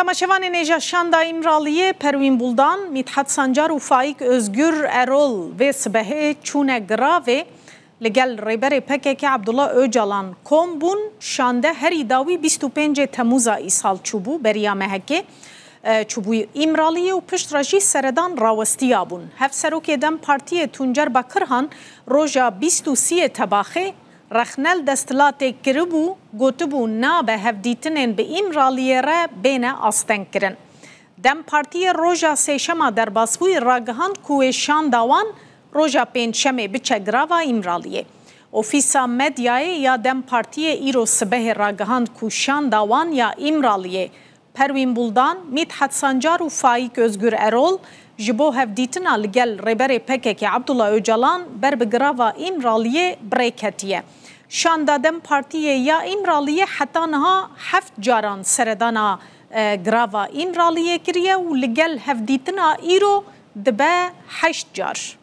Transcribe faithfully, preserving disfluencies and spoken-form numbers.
Temaşevanên hêja, şanda Îmraliyê Perwîn Buldan, Mîthat Sancar û Faîk Özgür Erol vê sibehê çûne giravê. Li gel Rêberê P K K Abdullah Ocalan kom bûn. Şande herî dawî bîst û pêncê Temûza îsal çûbû, beriya mehekê, e, çûbû Îmraliyê û piştre jî seredan rawestiya bûn. Hevserokê DEM Partiyê Tuncer Bakirhan roja bîst û siyê Tebaxê rexne li desthilatê kiribû, gotibû nabe hevdîtinên bi Îmraliyê re bêne astengkirin. DEM Partiyê roja Sêşema derbasbûyî ragihand ku wê şanda wan roja Pêncşemê biçe girava Îmraliyê. Ofîsa Medyayê ya DEM Partiyê îro sibehê ragihand ku şanda wan ya Îmraliyê Perwîn Buldan, Mîthat Sancar û Faîk Özgür Erol ji bo hevdîtina li gel Rêberê P K K Abdullah Ocalan ber bi girava Îmraliyê bi rê ketiye. Şanda DEM Partiyê ya Îmraliyê heta niha heft caran seredana, e, girava Îmraliyê kiriye û li gel hevdîtina îro dibe heşt car.